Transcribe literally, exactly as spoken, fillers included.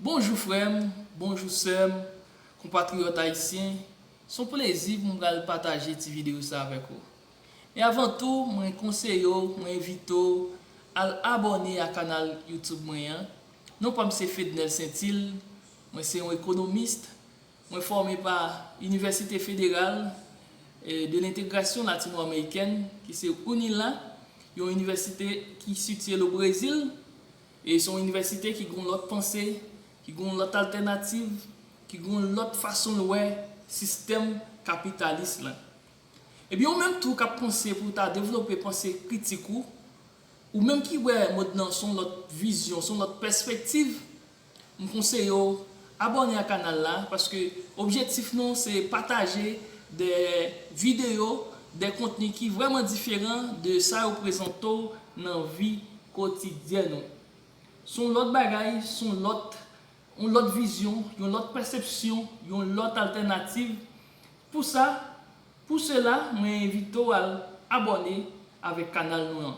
Bonjou frè m, bonjou sè m, konpatriyòt ayisyen. Se yon plezi pou m pral pataje ti videyo sa avèk ou. Men avan tou, mwen konseye w, mwen envite w al abòne a kanal YouTube mwen an. Non pa m se Fednel Saintil, mwen se yon ekonomis, mwen fòme pa Université Fédérale eh, de l'Intégration Latino-Américaine, ki se UNILA, yon inivèsite ki sitiye o Brezil, e se yon inivèsite ki gen yon lòt panse, ki gen yon lòt altènativ, ki gen yon lòt fason l wè sistèm kapitalis lan. Ebyen, ou menm tou k ap panse pou w ta devlope panse kritik ou, ou menm ki wè mond nan se yon lòt vizyon, se yon lòt pèspektiv, m konseye w abòne a kanal la, paske objektif nou se pataje de videyo, de kontni ki vrèman diferan de sa yo prezante w nan vi kotidyèn ou. Se yon lòt bagay, se yon lòt, yon lòt vizyon, yon lòt pèsepsyon, yon lòt altènativ. Pou sa, pou sela, mwen envite w al abòne avèk kanal nou an.